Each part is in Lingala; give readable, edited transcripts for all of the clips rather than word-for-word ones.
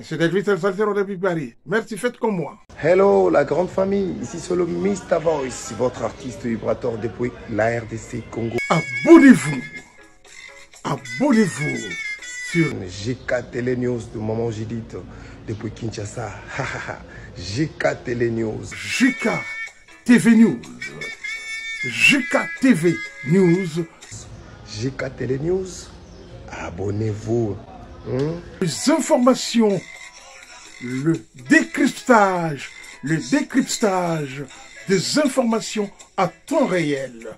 C'est David Saltero depuis Paris. Merci, faites comme moi. Hello, la grande famille. Ici c'est le Mr. Voice, votre artiste vibrateur depuis la RDC Congo. Abonnez-vous. Abonnez-vous sur GK Télé News de Maman Judith depuis Kinshasa. GK Télé News. GK TV News. GK TV News. GK Télé News. Abonnez-vous. Les informations, le décryptage, le décryptage des informations à temps réel.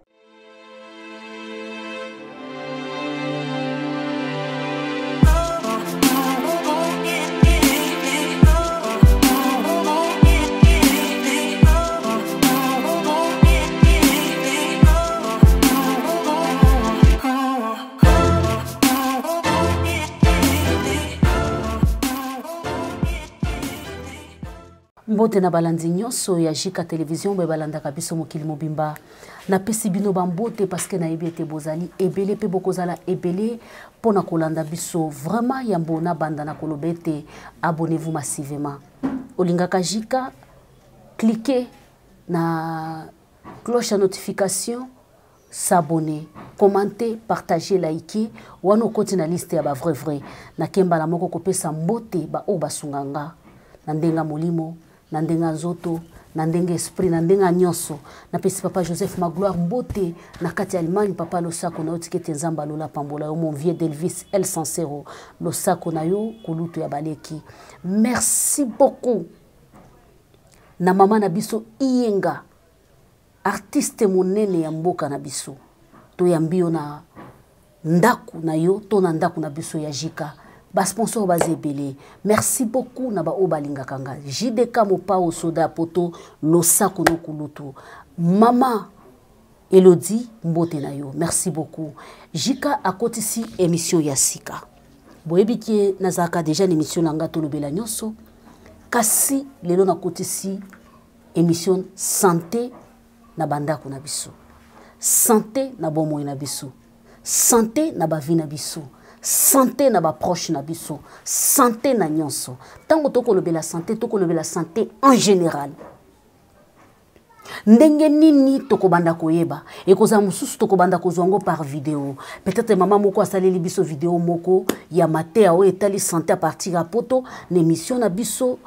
Mbote na balandi nyonso ya JK Television boye balandaka biso mokili mobimba. Napesi bino bambote parce que nayebi ete bozali ebele pe bokozala ebele mpona kolanda biso. Vraiment yambo na banda na koloba ete abonnez-vous massivement. Olingaka JK, cliquez na cloche ya notification, s'abonner, commenter, partager, liker. Wana okoti na liste ya ba vrai vrai. Na kembala moko kopesa mbote ba oyo basunganga na ndenga molimo, na ndenga nzoto, na ndenga esprit, na ndenga nyonso. Napesi papa Joseph Magloire mbote na kati ya Allemagne, papa losako na yo tikete Nzambe alola pambola yo, mon vieux Delvis El Sincero, losako na yo kulutu ya baleki. Merci beaucoup na mama na biso Iyenga, artiste monene ya mboka na biso. Toyambi yo na ndako na yo to na ndako na biso ya JK. Ba sponsor baza ebele. Merci beaucoup na ba oyo balingaka nga. JDK Mopao Soda Poto losako no kulutu. Mama Elodie mbote na yo. Merci beaucoup. JK akotisi émission ya sika. Boyebi ke nazalaka déjà na émission na nga tolobela nyonso. Kasi lelo nakotisi émission santé na bandako na biso. Santé na bomoi na biso. Santé na ba vie na biso. Santé na ba proche na biso. Santé na nyonso. Tango tokolobela santé, tokolobela santé en général. Ndenge nini tokobanda koyeba? Ekozala mosusu tokobanda kozwa yango par vidéo. Peut-être mama moko asaleli biso vidéo moko ya mateya oyo etali santé à partir ya poto na émission na biso,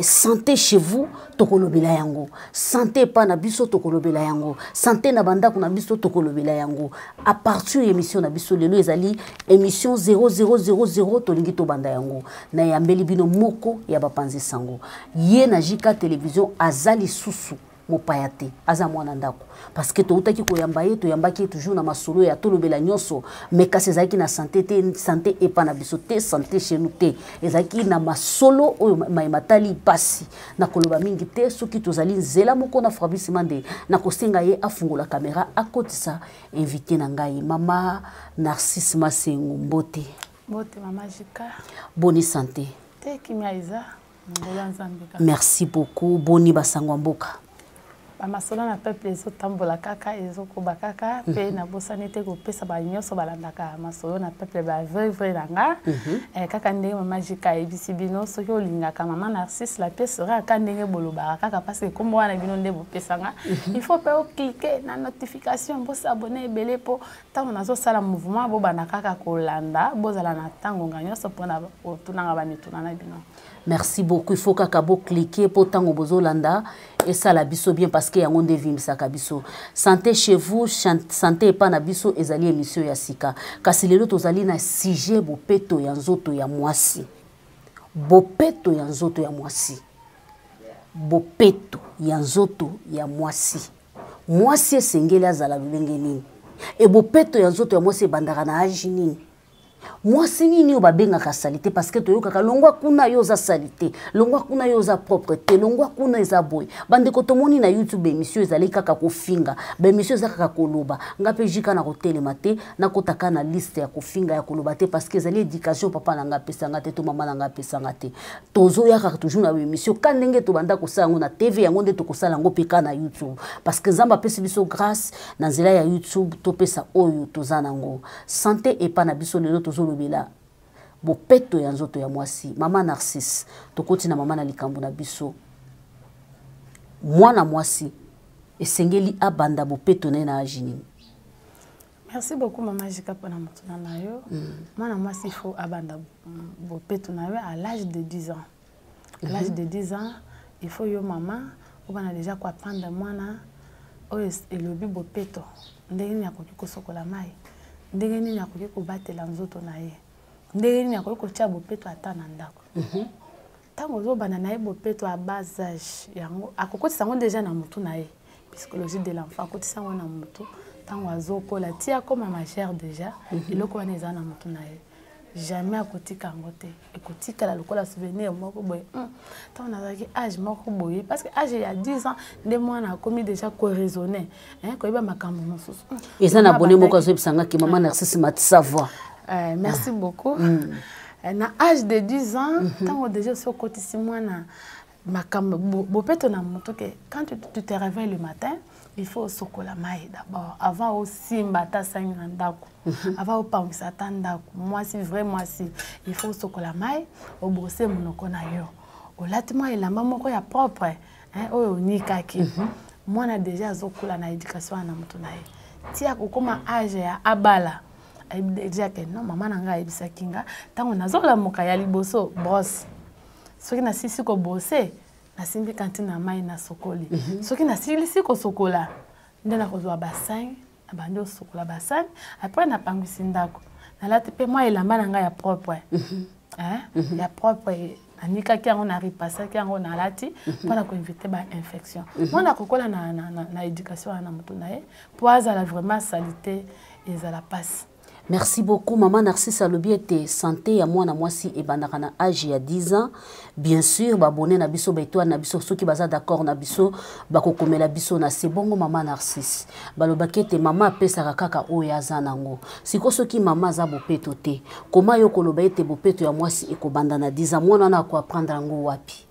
santé chez vous tokolobela yango. Santé pa na biso tokolobela yango. Santé na bandako na biso tokolobela yango. À partir ya émission na biso lelo ezali émission zéro zéro zéro zéro tolingi tobanda yango. Na yambeli bino moko ya bapanzi sango. Ye na JK Télévision azali susu mopaya te, aza mwana ndako. Parce que toutaki koyamba ye, toyambaki ye toujours na masolo ya tolobela nyonso, mais kasi ezalaki na santé te, santé epa na biso te, santé chez nous te. Ezalaki na masolo oyo matali pasi. Na koloba mingi te, soki tozali nzela moko na Fabrice Mande, na kosenga ye afungola caméra, akotisa invité na ngai, mama Narcisse Masengo, mbote. Mbote mama Jika. Bonne santé. Te kimia eza. Merci beaucoup. Boni basangwa mboka. Ba masolo na peuple ezotambola kaka, ezokoba kaka, pe nabosani te kopesa ba nyonso balandaka masolo na peuple ba vrai vrai na nga. Kaka ndenge mama Jika ayebisi bino, soki olingaka mama Narcisse la pièce sera kaka ndenge bolobaka kaka parce que kombo wana bino nde bopesanga. Il faut pe ocliquer na notification, bo s'abonner ebele po ntango nazosala mouvement bobanda kaka kolanda, bozala na ntango nga nyonso mpona kotunanga ba mituna na bino. Merci beaucoup. Il faut kaka bo cliquer po tango bozolanda et ça la biso bien parce que yango nde vimisaka biso. Santé chez vous, santé epa na biso ezali émission ya sika. Kasi lelo tozali na sujet bopeto ya nzoto ya mwasi. Bopeto ya nzoto ya mwasi. Bopeto ya nzoto ya mwasi. Mwasi esengeli azala lolenge nini? E bopeto ya nzoto ya mwasi ebandaka na age nini? Mwasi nini oyo babengaka salité parce que toyokaka longwa kuna yo oza salité, longwa kuna yo oza propre te, longwa kuna eza boye. Bandeko tomoni na YouTube émission ezali kaka kofinga, ba émission eza kaka koloba. Nga pe jika na kotelema te, nakotaka na liste ya kofinga ya koloba te parce que ezali éducation papa na nga apesanga te to mama na nga apesanga te. Tozoyaka toujours na émission ka ndenge tobanda kosala yango na TV, yango nde tokosala yango pe ka na YouTube parce que Nzambe apesi biso grâce na nzela ya YouTube topesa oyo toza nango. Santé epa na biso lelo tozolobela Bopeto ya nzoto ya mwasi. Mama Narcisse, tokoti na mama na likambo na biso. Mwana mwasi esengeli abanda bopeto na ye na age nini? Merci beaucoup, mama Jika, mpona motuna na yo. Mwana mwasi, il faut abanda bopeto na yo à l'âge de 10 ans. À l'âge de 10 ans, il faut yo mama obanda déjà koapprendre mwana oyo elobi bopeto, ndenge nini akoki kosokola mai, ndenge nini akoki kobatela nzoto na ye, ndenge nini akoki kotia bopeto ata na ndako. Ntango ozobanda na ye bopeto ya bas âge, yango akokotisa yango déjà na motu na ye. Psychologie de l'enfant, akotisa yango na motu. Ntango azokola ti akoma majeur, déjà eloko wana eza na motu na ye, jamais akotika yango te. Ekotikala lokola souvenir moko boye: "Ntango nazalaki age moko boye." Parce que age ya 10 ans nde mwana akomi déjà koraisonner, koyeba makambo mosusu. Eza na bone moko azoyebisangaki mama Narcisse matisa voix. Merci beaucoup. Na âge de 10 ans, ntango déjà osi okotisi mwana makambo bopeto na moto, ke quand tu te réveilles le matin, il faut osokola mai d'abord avant osimba ata sangi na ndako, avant opangwisa ata ndako. Mwasi, vrai mwasi, il faut osokola mai, obrosser monoko na yo, olati mwa elamba moko ya propre, hein, oyo onikaki. Mwana déjà azokola na éducation wana na moto na ye ti akokóma age ya abala. Ayebi déjà ke non, mama na ngai ayebisaki nga, ntango nazolamuka, ya liboso brosse. Soki nasilisi kobrosser, nasimbi kantine na mai, nasokoli. Soki nasilisi kosokola, nde nakozwa basani, nabandi osokola basani. Après napangwisi ndako, nalati mpe mwa elamba na ngai ya propre, hein? Ya propre, nanikaki yango, narepassaki yango, nalati mpona koéviter bainfection. Mwana akokola na éducation wana na moto na ye, mpo azala vraiment salité ezala mpasi. Merci beaucoup, mama Narcisse. Alobi ete santé ya mwana mwasi ebandaka na age ya 10 ans. Bien sûr, babone na biso, baétoile na biso, soki baza d'accord na biso, bakokomela biso na se. Bongo mama Narcisse, balobaki ete mama apesaka kaka oyo aza nango. Siko soki mama aza bopeto te, koma yo koloba ete bopeto ya mwasi ekobanda na 10 ans, mwana wana akoapprendre yango wapi?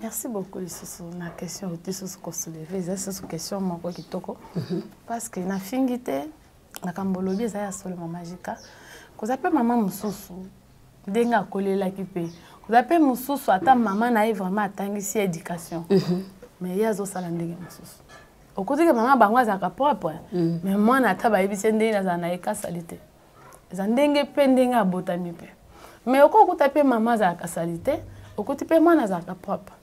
Merci beaucoup lisusu na question oti susu kosoulever. Eza lisusu question moko kitoko, parce que nafingi te. Makambo olobi eza ya solo, mama Jika. Koza mpe mama mosusu ndenge akolelaki, mpe koza mpe mosusu ata mama na ye vraiment atangisi éducation, mais ye azosala ndenge mosusu. Okutiki mama bango azalaka propre, mais mwana ata bayebisi ye ndenge azala na ye kasali te. Eza ndenge mpe ndenge abotami mpe. Mais okokuta mpe mama azalaka sali te, okuti mpe mwana azalaka propre.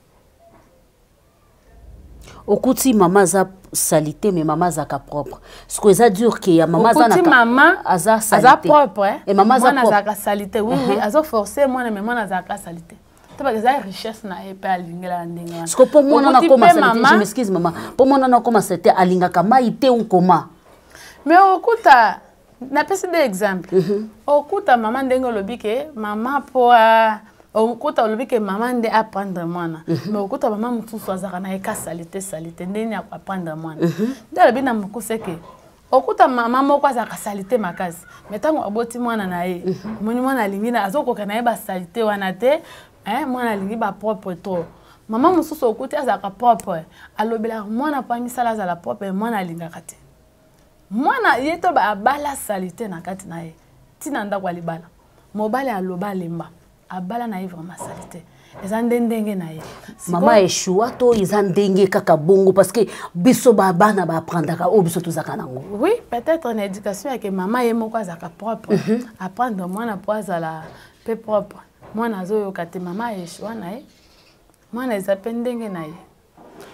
Okuti mama aza salité, mais mama azalaka propre. Siko eza dur ke ya mama aza na mama aza aza propre. Et mama aza mwana azalaka salité, oui, azoforcer mwana, mais mwana azalaka salité te. Baka eza richesse na ye mpe alingela na ndenge wana. Siko mpo mwana nakoma salité, je m'excuse mama, mpo mwana nakoma salité, alingaka mai te ou koma? Mais okuta, napesi de exemple, okuta mama ndenge olobi ke mama mpo okuta olobi ke mama nde apprendre mwana, mais okuta mama mosusu azalaka na ye ka salité salité, ndenge nini akoapprendre mwana? Nde alobi na mokuse ke okuta mama moko azalaka salité makasi, mais ntango aboti mwana na ye, omoni mwana alingi azokoka na ye basaleté wana te, mwana alingi bapropre trop. Mama mosusu okuti azalaka propre, alobelaka mwana mpo amisala azala propre, mwana alingaka te. Mwana ye to abala salité na kati na ye ntina ndako ya libala. Mobali aloba, alemba, abala na ye vraiment salité. Eza nde ndenge na ye. Mama eshua to eza ndenge kaka bongo? Parce que biso bana baapprendaka oyo biso tozalaka nango. Oui, peut-être na éducation yake mama ye moko azalaka propre, apprendre mwana mpo azala mpe propre. Mwana azoyoka te, mama eshua na ye. Mwana eza mpe ndenge na ye.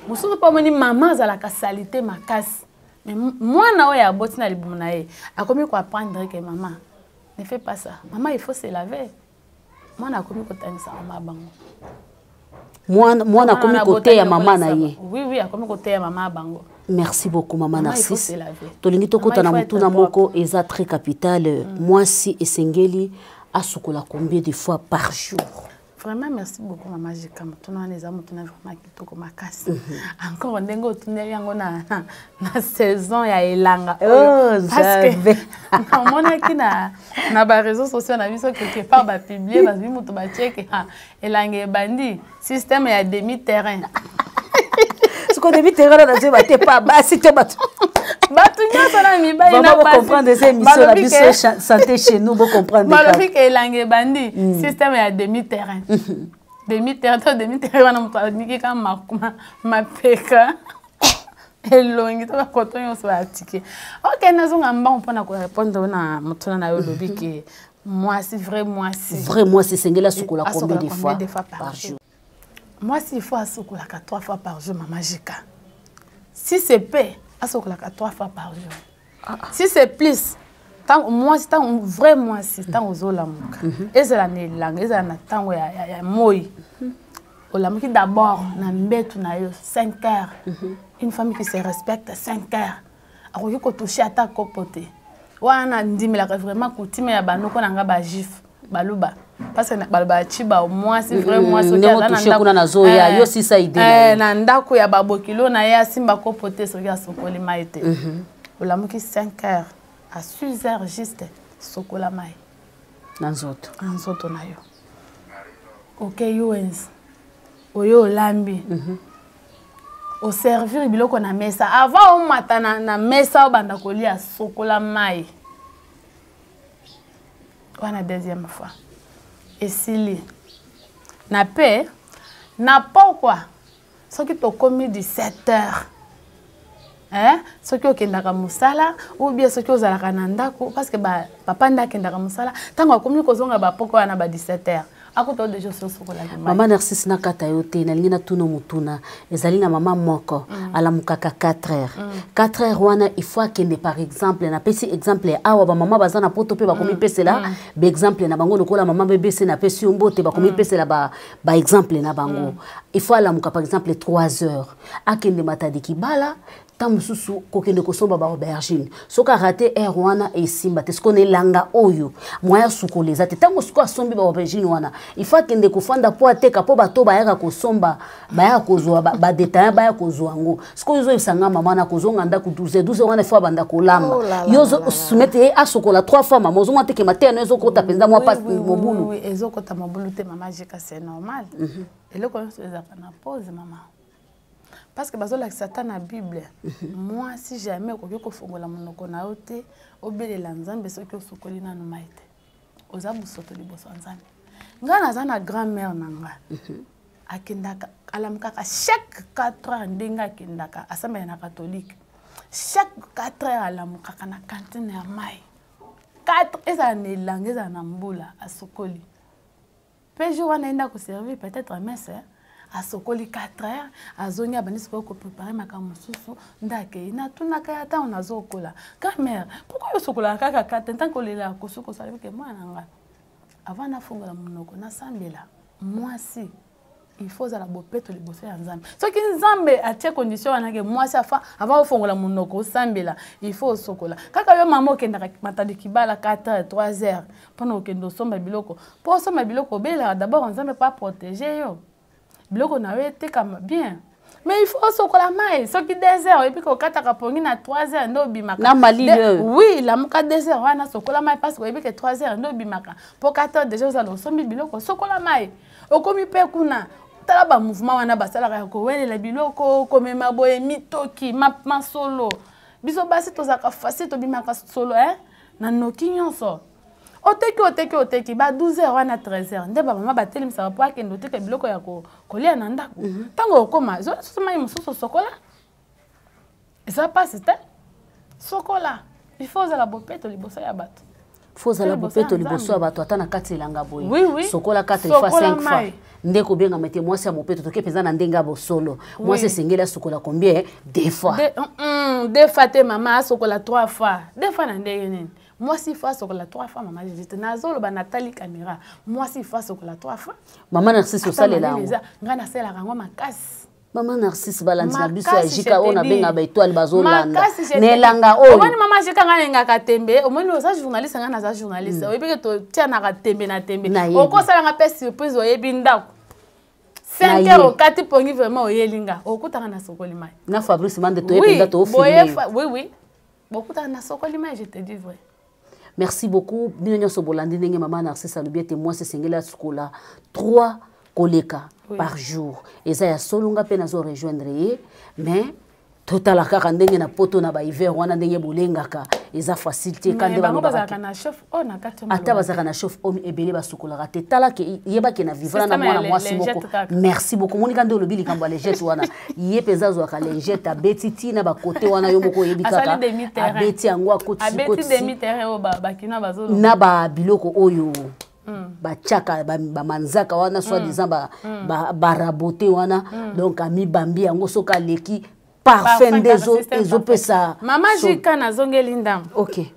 Mosusu mpo amoni mama azalaka salité makasi, mais mwana oyo aboti na libumu na ye akomi koapprendre ke mama ne fait pas ça, mama il faut se laver. Mwana akomi kotangisa mama bango. Mwana akomi koteya mama na ye. Oui, akomi koteya mama bango. Merci beaucoup, mama Narcisse. Tolingi tokota na motuna moko eza très capital. Mwasi esengeli asukola combien de fois par jour? Vraiment, merci beaucoup, mama Jika. Motuna wana eza motuna vraiment kitoko makasi. Encore ndenge otuneli yango na saison ya elanga oyo, parce que namonaki na baréseau sociaux na biso, quelque part bapublier, bazwi moto batieke elanga ebandi, système ya demi terrain. Siko demi terrain nazoyeba te, pa basi to bato? Bato nyonso. Biso na mibali na basi comprendre eza émission na biso santé chez nous, bo comprendre. Balobi ke elanga ebandi système ya demi terrain. Demi terrain to demi terrain wana, moto aniki ka mapeka, elongi to bakoto nyonso batike. Ok, nazonga mbango mpona korépondre na motuna na yo. Olobi ke mwasi, vrai mwasi, vrai mwasi esengeli asukola combien de fois par jour? Mwasi, il faut asukolaka trois fois par jour, mama Jika. Si c'est peu, asukolaka trois fois par jour. Si c'est plus, ntango mwasi, ntango vrai mwasi, ntango ozolamuka, ezala na elanga, ezala na ntango ya moi, olamuki d'abord na mbetu na yo 5 heures. Une famille qui se respecte, 5 heures akoki kotouche ata kopo te. Wana ndimelaka vraiment coutume ya banoko na nga, bajuif, baluba, parce que baloba ciba mwasi, vrai mwasi kuna nazoya yo sisa idée. Na ndako ya babokilo na ye, asimba kopo te soki asokoli mai te. Olamuki 5 heures, à 6 heures juste, sokola mai. Na nzoto. Na nzoto na yo. Okei wenze, oyo olambi, oservir biloko na mesa, avant omata na mesa, obanda kolia, sokola mai wana deuxième fois. Esili na mpe na pokwa, soki tokomi 17 heures, eh? Soki okendaka mosala ou bien soki ozalaka na ndako, parce que ba, papa nde akendaka mosala, ntango akomi kozonga bapoko wana ba 17 heures, akuta déjà osi osokolaki mai. Mama Narcisse, nakata yo te, nalingi natuna motuna. Ezali na mama moko alamukaka 4 heures. 4 heures wana, il faut akende, par exemple, napesi exemple awa, bamama baza na poto mpe bakomi pesela baexemple na bango, lokola mama BBC, napesi yo mbote, bakomi pesela baexemple na bango. Il faut alamuka par exemple 3 heures, akende Matadi Kibala, ntango mosusu kokende kosomba baaubergine. Soki arate heure wana, esimba te. Soki na elanga oyo, moyen asukola eza te. Ntango sikoyo asombi baaubergine wana, il faut akende kofanda mpo ateka, mpo bato bayaka kosomba, bayaka kozwa, badétaillant baya kozwa yango. Sikoyo ozoyebisa mama na kozonga ndako 12, 12 wana ifo abanda kolamba. Yo soumettre ye asokola trois fois. Mama, ozomona teke mateya no ezokota mpenza mwa pasi, mobulu. Ezokota mobulu te, mama Jika, c'est normal. Eloko nyonso ezalaka na pause, mama, parce que bazolakisa ata na Bible, mwasi jamais okoki kofongola monoko na yo te, obelela Nzambe, soki osukoli nanu mai te. Oza bosoto liboso ya Nzambe. Ngai naza na grand mère na nga, akendaka, alamukaka chaque 4 heures. Ndenge akendaka asambela na catholique, chaque 4 heures alamukaka na cantine ya mai 4, ezala na elanga, ezala na mbula, asokoli. Mpe jour wana ayenda koservir peut-être messe, asokoli 4 heures, azongi, abandi sikoyo koprépare makambo mosusu. Nde akei, natunaka ya ntango nazokola: "Grand-mère, pourquoi osokolaka kaka 4 ntango olelaka kosuka osala?" Ke mwana na nga, avant nafongola monoko nasambela, mwasi il faut ozala bopeto liboso ya Nzambe. Soki Nzambe atie condition wana ke mwasi afa avant ofongola monoko osambela, il faut osokola kaka. Yo mama okendaka Matadi Kibala 4 heures, 3 heures mpona okende osomba biloko, mpo osomba biloko obelaka d'abord Nzambe mpo aprotéger yo, biloko na yo etekama bien. Mais il faut osokola mai. Soki 2 heures oyebi kokataka pongi, na 3 heures nde obimaka. Na malili oyo. Oui, lamuka 2 heures wana, sokola mai, parce que oyebi ke 3 heures nde obimaka, mpo 4 heures déjà ozala osombi biloko. Sokola mai, okomi mpe kuna, tala bamouvement wana basalaka ya kowelela biloko, komema boye mitoki, masolo. Biso basi tozalaka facile, tobimaka solo, eh? Na noki nyonso oteki, oteki, oteki, ba 12 heures wana, 13 heures nde bamama batelemisaka mpo akende oteka biloko ya kolia na ndako. Ntango okóma, ezosusu mai mosusu, sokola, eza mpasi te. Sokola, il faut ozala bopeto liboso ya bato. Faut ozala bopeto liboso ya bato, ata na kati elanga boye. Sokola 4 fois, 5 fois, nde kobengama ete mwasi ya mopeto. Toke mpenza na ndenge ya bosolo, mwasi esengeli asukola combien deux fois? Deux fois te, mama, asokola trois fois. Deux fois na ndenge nini? Mwasi faut asokola trois fois, mama Judith. Nazoloba, natali caméra, mwasi faut asokola trois fois. Mama Narcisse, osalela yango? Ngai nasalelaka yango makasi. Mama Narcisse, balandi na biso ya Jika oyo nabenga baetoile bazolanda na elanga oyo. Omoni, mama Jika, ngai nalingaka tembe. Omoni, oza journaliste, ngai naza journaliste. Oyebi ke totianaka tembe na tembe. Okosalanga mpe surprise, oyebi ndako 5 heures, okati pongi, vraiment oyeli nga, okutaka na sokoli mai. Na Fabrice Mande toye mpenza toofilme. Oui, bokutaka na sokoli mai, je te dis vrai. Merci beaucoup bino nyonso bolandi ndenge mama Narcisse alobi ete mwasi esengeli asukola 3 koleka par jour. Eza ya solo, nga mpe nazo rejoindre ye, mais Totala kaka ndenge na poto na bahiver wana, ndenge bolengaka, eza facile te. Kande ata bazalaka na chauffe homme, ebele basukolaka te. Tala ke yebake na vivra na mwana mwasi moko. Merci beaucoup. Monika nde olobi likambo ya lingette wana. Ye mpenza azwaka lingette, abeti ntina bakote wana, yo moko oyebi kaka, abeti yango, akotisi na babiloko oyo batiaka bamanzaka wana, soit disant barabote wana. Donc amibambi yango, soki aleki, parfum nde ezopesa. Mama Jika, nazongeli ndambo. Ok.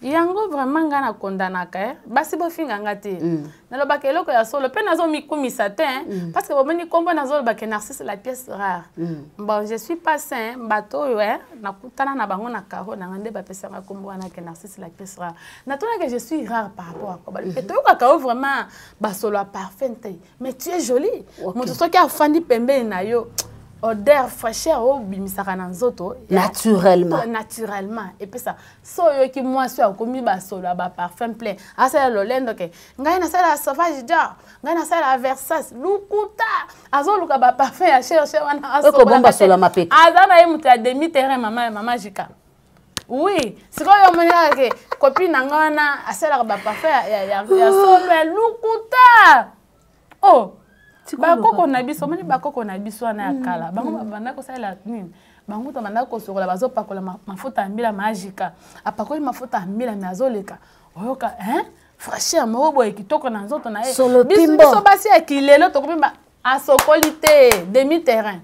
Yango vraiment ngai nakondanaka, eh. Basi bofinga nga te. Nalobaka eloko ya solo mpe nazomikumisa te, parce que bomoni nkombo nazolobaka, Narcisse la pièce rare. Bon, je suis pas saint. Bato oyo, eh, nakutana na bango na karo na nga nde bapesanga nkombo wana ke Narcisse la pièce rare. Natonaka, je suis rare par rapport à quoi? Mm Toyokaka yo vraiment basolo ya parfum te, mais tu es jolie. Moto soki afandi pembeni na yo, odeur, fraîcheur oyo obimisaka na nzoto. Naturellement. Naturellement epesa. So oyoki mwasi oyo akomi basolo ya baparfum plein, asala lolendo ke ngai nasala Sauvage Dior, ngai nasala Versace, lukuta. Azoluka baparfum ya cher cher wana. Aza na ye moto ya demi terrain. Mama Jika, oui, sikoyo omoni kaka ke copine na ngai wana asalaka baparfum ya solo, ya lukuta. Oh, bakoko na biso, omoni bakoko na biso wana ya kala, bango babanda kosalela nini? Bango to banda kosokola, bazopakola mafuta ya mbila. Maajika apakoli mafuta ya mbila, me azoleka, oyoka, hein, fraîcheur moko boye kitoko na nzoto na ye. Biso basi ya kilelo tokomi, asokoli te, demi terrain,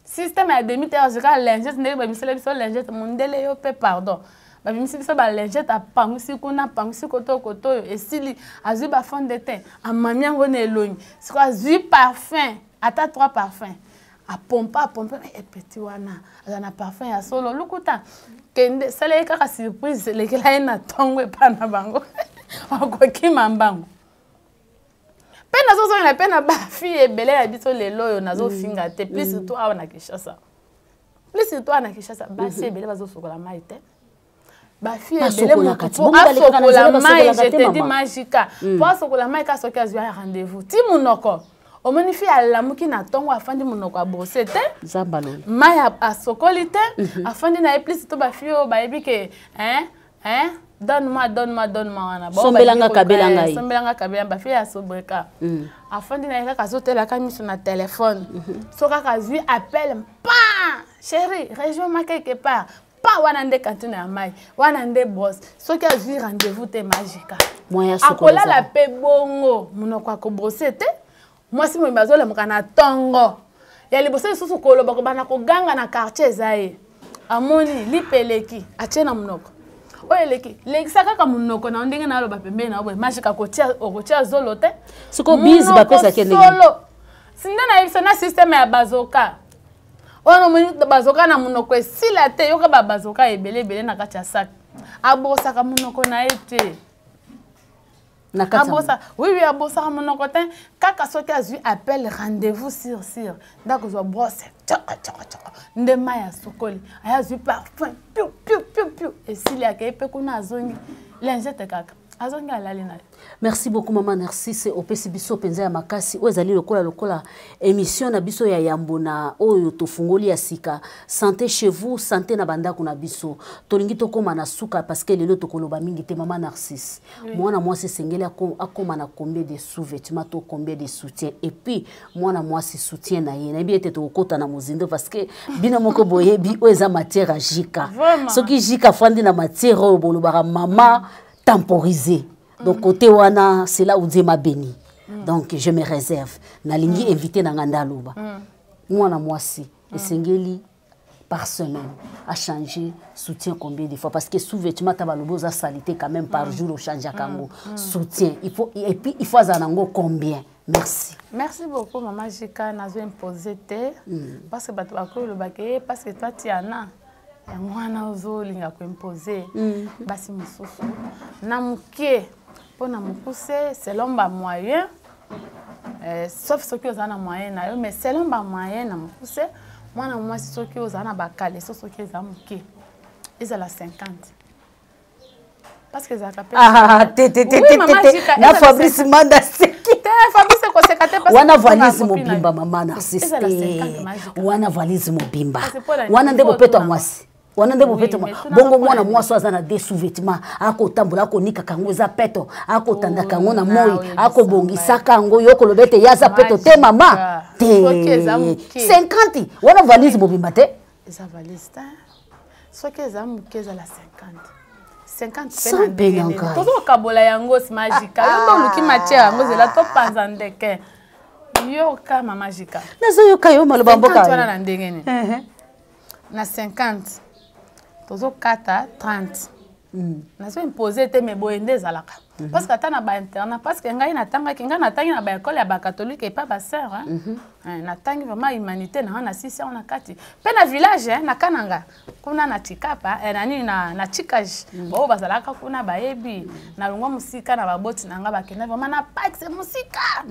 système ya demi terrain. Zika lingette, ndenge babimisela biso lingette, mondele yo mpe pardon, babimisi biso balingette, apangusi kuna, apangusi koto koto oyo esili, azwi bafond de teint, amami yango na elongi. Sikoyo azwi parfum, ata trois parfum, apompa, apompe epeti wana, aza na parfum ya solo. Lukuta. Kende sala ye kaka surprise, elekela ye na ntongo epa na bango, akokima mbango. Mpe nazozongela mpe na bafille ebele ya biso lelo oyo, nazofinga te, plus surtout awa na Kinshasa, plus surtout awa na Kinshasa, basi ebele bazosokola mai te. Bafille ebele, motu po asokola mai, je te dis, Majika, po asokola mai kaka soki azwi ya rendez-vous. Ti monoko, omoni fille alamuki na ntongo, afandi, monoko abrosser te, mai asokoli te, afandi na ye. Plus to bafille oyo bayebi ke, hein, hein, donne-moi, donne-moi, donne-moi wana. Sombelanga, kabela ngai. Sombelanga, kabela. Bafille ya sobreka, afandi na ye kaka, azotelaka miso na telefone. So kaka azwi appel, pa chéri, rejoins-moi quelque part, pa wana nde cantine ya mai wana nde brosse. Soki azwi rendez-vous te, Majika, akolala mpe bongo, monoko akobrosser te. Mwasi moyimbi azolamuka na ntongo ya liboso, lisusu koloba, kobanda koganga na quartier, eza ye. Amoni lipa eleki, atie na monoko oyo eleki, lekisa kaka monoko na yo ndenge naloba pembeni na yo boye. Majika, okotia zolo te. Siko bise bapesaki ndenge solo sinde na yebiso na système ya bazoka oyo, omoni bazoka na monoko esila te. Yoka, babazoka ebele ebele na kati ya sac, abosaka monoko na ye te. Abosa, oui, abosaka monoko te. Kaka soki azwi appel, rendez-vous sur sur ndako, ozwa brosse, tchoko tchoko tchoko, nde mai asokoli, aya azwi parfum, piu piu piu piu, esili, akei mpe kuna, azongi lingette kaka, azongi, alali na ye. Merci beaucoup, mama Narcisse. Opesi biso mpenza ya makasi. Oyo ezali lokola émission na biso ya yambo na oyo tofungoli ya sika, santé chez vous, santé na bandako na biso. Tolingi tokóma na suka parce que lelo tokoloba mingi te. Mama Narcisse, oui. Mwana mwasi esengeli akóma na combien de sous-vêtements to combien de soutien? Et puis mwana mwasi, soutien na ye, nayebi ete tokokɔta na mozindo parce que bino moko boyebi oyo eza matière ya Jika. Soki Jika afandi na matière oyo, bolobaka mama temporiser. Donc côté wana, c'est là où Dieu m'a béni. Donc je me réserve, nalingi invité na nga nde aloba. Mwana mwasi esengeli par semaine à changer soutien combien de fois? Parce que sous-vêtement, ata balobi oza salité, quand même par jour ochangeaka yango. Soutien, il faut, et puis il faut azala nango combien? Merci. Merci beaucoup, mama Jika. Nazo imposer te, parce que bato bakoki olobaka ye, parce que toi tiana yango wana ozolinga koimpose basi mosusu na moke mpo na mokuse. Selon bamoyen, sauf soki oza na moyen na yo, mais selon bamoyen na mokuse, mwana mwasi soki oza na bacaleçon, soki eza moke, ezala 50. Parce que ezalaka pe Ah, te te te te te na Fabrice Manda seki. Te Fabrice koseka te parce wana valise mobimba mama Narcisse te. Wana valise mobimba. Wana nde bopeto ya mwasi. Wana nde bopeto bongo mwana mwasi aza na des sous-vêtements akotambola akonikaka yango eza peto akotandaka yango na moi akobongisaka yango yo koloba ete ye aza peto te mama te 50 wana valise mobimba te. Eza valise te. Soki eza moke ezala 50. 50 mpe na ndenge tozokabola yango majika yo nde oluki matière yango zela topanza ndeke yoka mama jika nazoyoka yo maloba mboka wana na ndenge nini na 50 tozokata 30 nazo impose te mais boye nde ezalaka parce que ata na bainternat, parce que ngai natangaki, ngai natangi na baekole ya bacatholique epa basœur, natangi vraiment humanité na ngai na sisi yango na kati mpe na village na Kananga kuna na Chikapa, na nini na Chikage, baoyo bazalaka kuna bayebi nalongwa mosika na baboti na ngai bakenda vraiment na paxe mosika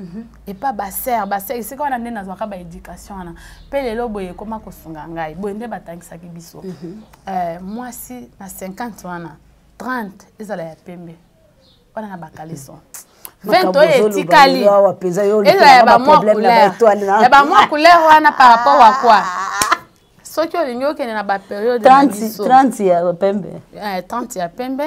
epa basœur, basœur esika wana nde nazwaka baéducation wana mpe lelo boye ekoma kosunga ngai boye nde batangisaki biso. Mwasi na 50 wana 30 ezala ya pembe wana na bacaleçon, 20 oyo etikali ezala ya bamwa couleur, ya bamwa couleur wana par rapport à quoi? Soki olingi okende na bapériode 30 ya pembe. 30 ya pembe,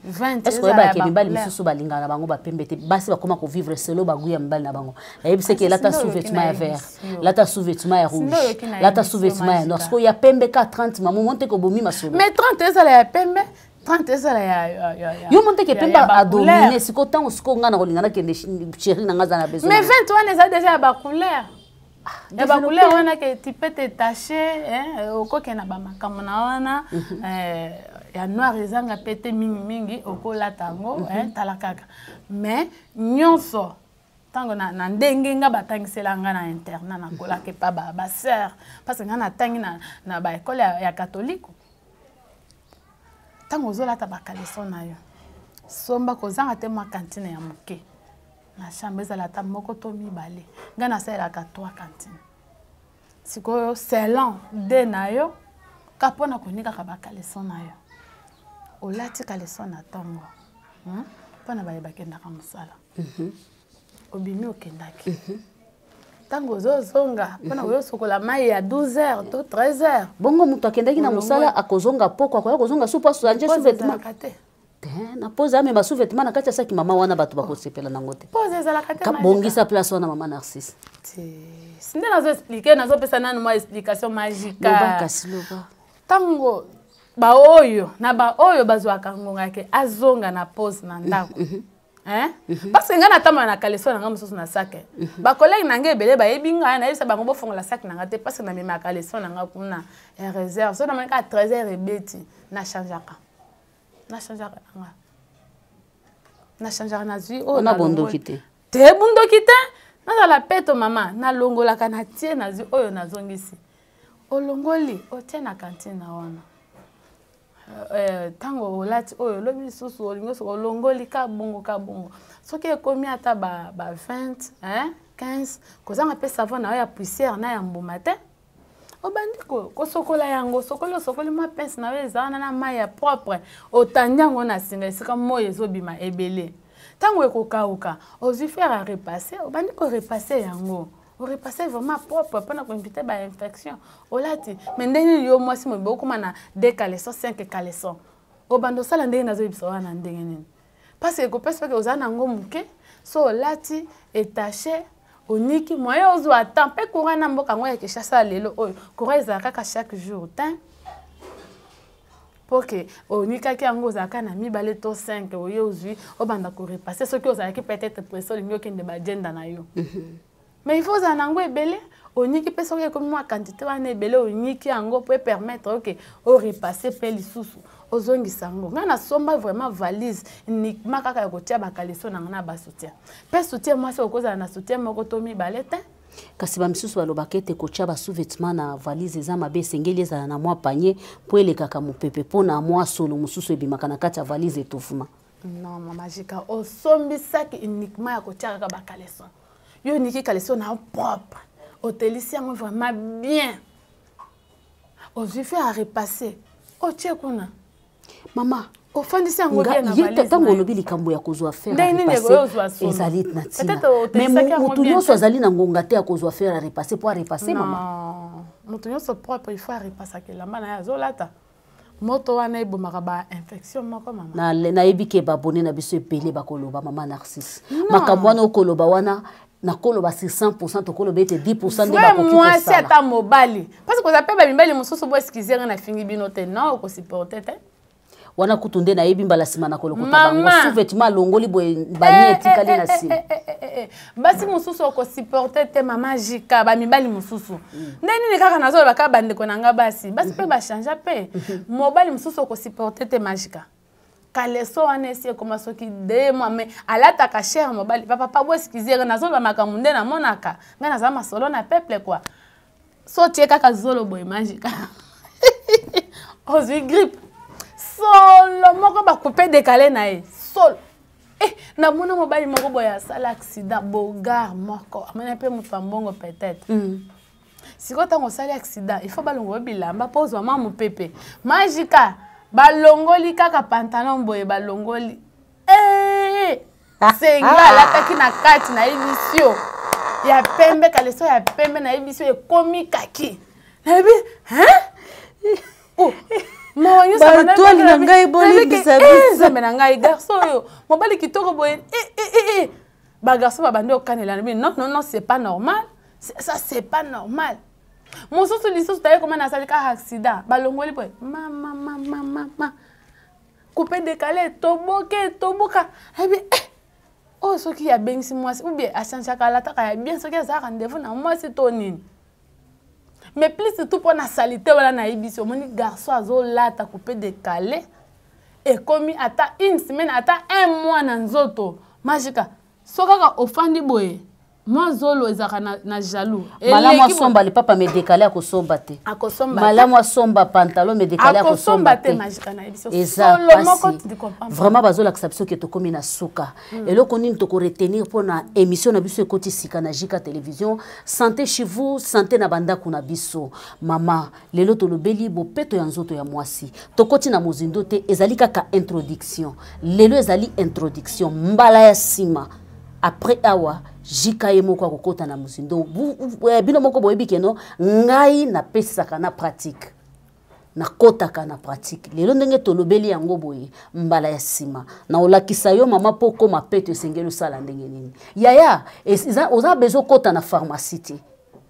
20. Est-ce oyebaka mibali misusu balingaka na bango bapembe te? Basi bakoma kovivre selo bagoût ya mibali na bango. Nayebisaki elata sous-vêtement ya vert, lata sous-vêtement ya rouge, lata sous-vêtement ya noir. Sikoyo ya pembe ka 30, mama, mo teke obomi masolo. Mais 30 ezala ya pembe, 30 ezala ya Yo mo teke pembe adomine. Sikoyo ntango sikoyo ngai na kolinga nakende, chéri na ngai aza na besoin. Mais 20 wana eza déjà ya bacouleur, ya bacouleur wana ke tu peux détacher, okokende na bamakambo na wana ya noir ezanga pe te mingimingi okolata yango. Tala kaka, mais nyonso ntango na ndenge nga batangisela nga na internat, nakolaka epa basœur, parce que nga natangi na baekole ya catholique. Ntango ozolata bacaleçon na yo, somba kozanga te mwa cantine ya moke na chambre, ezala ata moko to mibale. Ngai nasalelaka trois cantine sikoyo selon de na yo ka mpona konikaka bacaleçon na yo. Olati caleçon na ntongo mpona baye bakendaka mosala, obimi okendaki, ntango ozozonga mpona koyosokola mai ya 12 heures to 13 heures. Bongo moto akendaki na mosala, akozonga poko, akoya kozonga su mpo achanger sous-vêtement te. Te, na pose amema sous-vêtement na kati ya saki, mama, wana bato bakosepela nango te. Pose ezalaka te. Bongisa place wana, mama Narcisse. Nde nazo expliquer, nazopesa nanu mwa explication magique. Loba kasi, loba. Ntango baoyo na baoyo bazwaka ngonga ke azonga na pose na ndako, hein? Parce que ngai natambola na caleçon na ngai mosusu na sac. Bacollègue na ngai ebele bayebi ngai, nayebisa bango bofongola sac na ngai te, parce que namemaka caleçon na ngai kuna ya réserve. So namoni kaka 13 heures ebeti, nachangeaka, nachangeaka na ngai, nachangeaka, nazwi oyo. Na bondoki te? Te, bundoki te, nazala peto mama. Nalongolaka, natie, nazwi oyo, nazongisi. Olongoli, otie na cantine na wana. Ntango olati oyo, olobi lisusu olingi osoka, olongoli ka bongo ka bongo. Soki ekomi ata ba 20, 15, kozanga mpe savon na yo ya poussière na ya mbuma te, obandi kosokola yango. Osokoli, osokoli mwa pince na yo eza wana na mai ya propre, otandi yango na singa esika moi ezobima ebele. Ntango ekokauka, ozwi fer à repasser, obandi korepasser yango, orepasser vraiment propre mpona koéviter bainfection. Olati, mais ndenge nini yo mwasi mobe okóma na 2 caleçon, 5 caleçon? Obanda osala ndenge nazoyebisa wana ndenge nini? Parce que ekopesa soki oza nango moke, so olati etache, oniki moyen ozwa temps mpe courant na mboka yango ya Kinshasa lelo oyo, courant ezala kaka chaque jour te. Mpo ke onikaki yango, ozalaka na mibale to 5, oye ozwi, obanda korepasser. Soki ozalaki peut-être pressé, olingi okende bagenda na yo, mais il faut ozala na yango ebele. Oniki mpe, soki ekomi mwa quantité wana ebele, oniki yango mpo epermettre oke orepasser mpe lisusu ozongisa yango. Ngai nasomba vraiment valise uniquement kaka ya kotia bacaleçon na ngai na basoutien. Mpe soutien, mwasi okozala na soutien moko to mibale te. Kasi bamisusu balobaka ete kotia basous-vêtement na valise eza mabe, esengeli ezala na mwa panier mpo elekaka mopepe, mpo na mwa solo mosusu ebimaka na kati ya valise, étouffement. Non, mama Jika, osombi saki uniquement ya kotia kaka bacaleçon. Yo oniki caleçon na propre, otelisi yango vraiment bien, ozwi fer à repasser, otie kuna. Mama. Ofandisi yango bien na valise. Ntango olobi likambo ya kozwa fer à repasser, ezali na ntina, mais motu nyonso azali na ngonga te ya kozwa fer à repasser mpo arepasser, mama. Moto nyonso propre, il faut arepasaka elamba na ye azolata. Moto wana ebomaka ba infection moko, mama. Nayebi ke babone na biso ebele bakoloba: "Mama Narcisse, makambo wana okoloba wana, nakoloba sur 100, tokoloba ete 10 nde bakoki." Mwasi ata mobali, parce que oza mpe bamibali mosusu, bo excuser nga, nafingi bino te, non, okosupporte te. Wana kutu nde nayebi mbala nsima na kolokota bango sous-vêtement, alongoli boye, bani etikali na nsima. Basi mosusu okosupporte te, mama Jika. Bamibali mosusu nde nini kaka nazoloba kaka bandeko na nga basi, basi mpe bachange mpe. Mobali mosusu okosupporte te, Majika. Caleçon wana esi ekoma soki 2 mois, mais alataka cher. Mobali, papa, bo excuser, nazoloba makambo nde namonaka. Ngai naza masolo na peuple kua. So tie kaka zolo boye, Majika, ozwi grippe. Solo moko bacoupe décalé na ye solo. Eh, namona mobali moko boye asala accident, bogar moko amoni mpe moto ya mbongo peut-être. Sikoyo ntango osali accident, il faut balongola bilamba mpo ozwa mwa mopepe. Majika, balongoli kaka pantalon boye, balongoli eh, senga alataki na kati, nayebi sio ya pembe, caleçon ya pembe, nayebi sio ekomi kaki, nayebi hein. Oh, mawa nyonso. Batwali na ngai, bolimbisa biso. Nzambe na ngai, garçon oyo, mobali kitoko boye, eh, eh, eh. Bagarçon babandi okanela na bino: "Non, non, non, c'est pas normal, ça, c'est pas normal." Mosusu lisusu taye koma nasali kaka accident, balongoli boye, mama, mama, mama, coupe décalé, toboke, toboka. Ebi eh, oyo soki abengisi mwasi ou bien achangeaka, alataka ya bien soki azala rendez-vous na mwasi to nini. Mais plus surtout mpo na saleté wana, nayebi si omoni garçon azolata coupe décalé, ekomi ata une semaine, ata un mois na nzoto. Majika, so kaka ofandi boye, mwa zolo ezalaka na jaloux. Malamu asomba lipapa, mais décalé akosomba te. Akosomba. Malamu asomba pantalon, mais décalé akosomba te. Majika, nayebi so. Eza solo moko. Pasi vraiment. Bazolakisa biso ke tokómi na suka. Eloko nini tokoretenir mpona émission na biso ekoti sika na Jika Télévision, Santé chez vous, santé na bandako na biso? Mama, lelo tolobeli bopeto ya nzoto ya mwasi. Tokoti na mozindo te, ezali kaka introduction. Lelo ezali introduction, mbala ya nsima après awa, Jika ye moko akokɔta na mozindo. Bino moko boyebi keno ngai napesaka na pratique, nakɔtaka na pratique. Lelo ndenge tolobeli yango boye, mbala ya nsima na olakisa yo, mama, mpo okóma peto esengeli osala ndenge nini. Yaya, oza besoin okɔta na pharmacie te,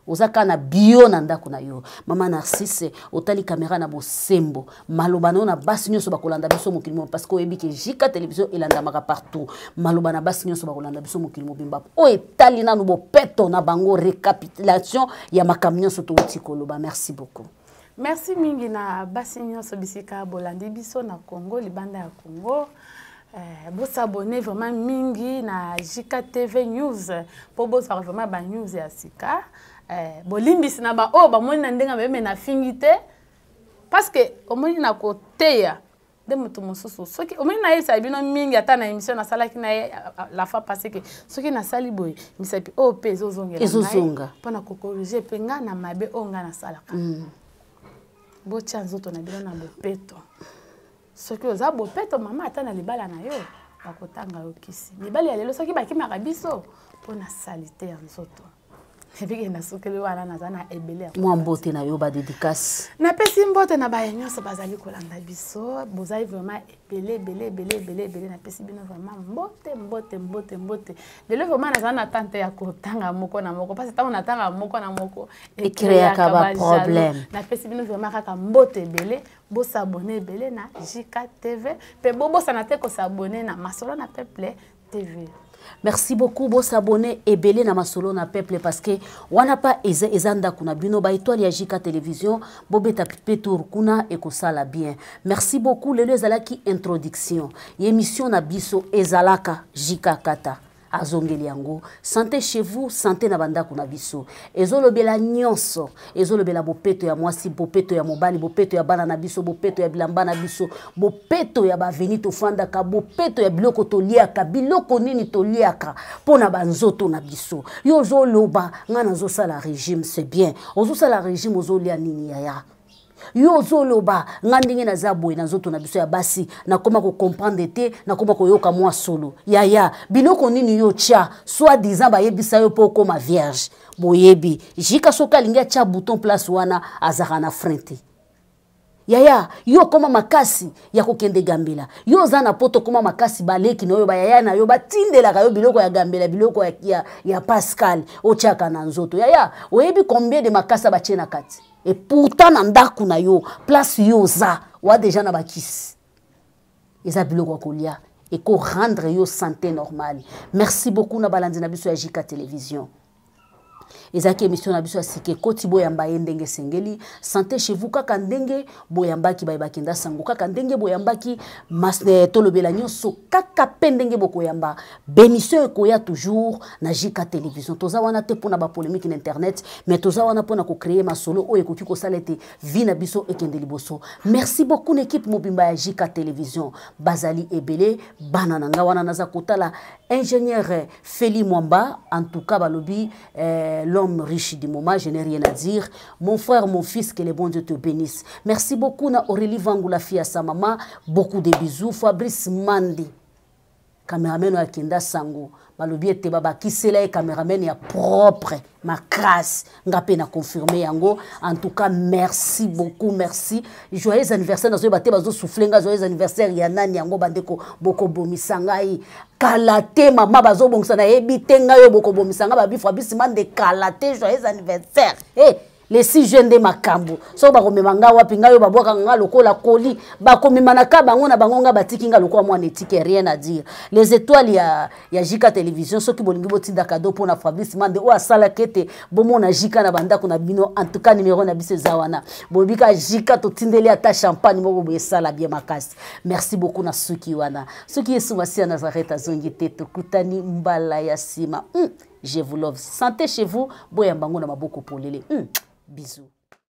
oza kaka na bio na ndako na yo. Mama Narcisse, otali kamera na bosembo, maloba na yo na basi nyonso bakolanda biso mokili mobimba, parce que oyebi ke Jika Télévision elandamaka partout. Maloba na basi nyonso bakolanda biso mokili mobimba, oyo etali nanu bopeto na bango, récapitulation ya makambo nyonso touti koloba. Merci beaucoup. Merci mingi na basi nyonso bisika bolandi biso na Congo, libanda ya Congo. Bosabone vraiment mingi na Jika TV News mpo bozwaka vraiment banews ya sika. Bolimbisi na baoyo bamoni na ndenge mayeme, nafingi te, parce que omoni na koteya nde moto mosusu. Soki omoni, nayebisa bino mingi, ata na émission nasalaki na ye la fois passée, ke soki nasali boye, misapi oyo mpe ezozongela. Ezozonga. Mpona kocorriger mpe ngai na mabe oyo ngai nasalaka. Botia nzoto na bino na bopeto. Soki oza bopeto, mama, ata na libala na yo bakotanga yo kisi. Mibali ya lelo, soki bakimaka biso mpo na saleté ya nzoto. Ebike nasukeli wana, naza na ebele ya Mwa mbote na yo, badédicace. Napesi mbote na baye nyonso bazali kolanda biso. Bozali vraiment ebele, ebele, ebele, ebele, ebele. Napesi bino vraiment mbote, mbote, mbote, mbote. Lelo vraiment naza na tante ya kotanga moko na moko, parce ntango natanga moko na moko ecréaka baproblème. Napesi bino vraiment kaka mbote ebele. Bosabone ebele na Jika TV, mpe bobosana te kosabone na Masolo na Peuple TV. Merci beaucoup. Bosabone ebele na Masolo na Peuple, parce que wana pa eza ndako na bino. Baétoile ya Jika Télévision, bobeta mpe tour kuna, ekosala bien. Merci beaucoup. Lelo ezalaki introduction ya émission na biso. Ezalaka Jika Kata azongeli yango, Santé chez vous, santé na bandako na biso. Ezolobela nyonso, ezolobela bopeto ya mwasi, bopeto ya mobali, bopeto ya bana na biso, bopeto ya bilamba na biso, bopeto ya baveni tofandaka, bopeto ya biloko toliaka, biloko nini toliaka mpo na banzoto na biso. Yo ozoloba: "Ngai nazosala régime." C'est bien, ozosala régime, ozolia nini, yaya? Yo ozoloba nga ndenge naza boye na nzoto na biso ya basi, nakoma kocomprendre te, nakoma koyoka mwa solo. Yaya, biloko nini yo tya soit disant bayebisa yo mpo okoma vierge? Boyebi jika soki alingi atya bouton place wana azalaka na frein te. Yaya, yo okoma makasi ya kokende gambela, yo oza na poto, okoma makasi, baleki na yo, bayaya na yo batindelaka yo biloko ya gambela, biloko ya Pascal otiaka na nzoto. Yaya, oyebi combien de makasa batie na kati? Et pourtant na ndako na yo, place yo oza wa déjà na bakisi, eza biloko ya kolia eko rendre yo santé normale. Merci beaucoup na balandi na biso ya JK Télévision. Ezalaki émission na biso ya sika ekoti, boyamba ye ndenge esengeli. Santé chez vous, kaka ndenge boyambaki baye bakenda sango, kaka ndenge boyambaki tolobela nyonso, kaka mpe ndenge bokoyamba bémission ekoya toujours na JK Télévision. Toza wana te mpona bapolémique na internet, mais toza wana mpona kocréer masolo oyo ekoki kosala ete vie na biso ekende liboso. Merci beaucoup na équipe mobimba ya JK Télévision, bazali ebele, bana na nga wana naza kotala, ingénieur Feli Mwamba, en tout cas balobi l'homme riche du moment, je n'ai rien à dire. Mon frère, mon fils, que le bon Dieu te bénisse. Merci beaucoup na Aurélie Vangou, la fille à sa maman, beaucoup de bisous. Fabrice Mandi, cameraman ya Kenda Sango, balobi ete babakisela ye cameraman ya propre makasi, nga mpe na confirme yango. En tout cas merci beaucoup, merci. Joyeux anniversaire, nazoyeba te bazosouffle nga joyeux anniversaire ya nani yango. Bandeko, bokobomisa ngai kala te, mama bazobongisa, nayebi te ngai oyo bokobomisa ngai. Babi Fabrice Mande kala te, joyeux anniversaire. Hey, le 6 juin nde makambo. Soki bakomema nga wapi, ngai oyo babwakaka nga lokola koli, bakomema na ka bango na bango, nga batiki nga lokola mwana etike. Rien à dire. Les étoiles ya JK Télévision, soki bolingi botinda cadeau mpona Fabrice Mande oyo asalaki ete bomona JK na bandako na bino, en tout cas numéro na biso eza wana. Boyebi ka JK totindeli ata champagne moko boye, esala bien makasi. Merci beaucoup na suki wana. Soki Yesu Masiya Nazareth azongi te, tokutani mbala ya nsima. Je vous love. Santé chez vous, boyamba ngo na maboko polele. Bisous.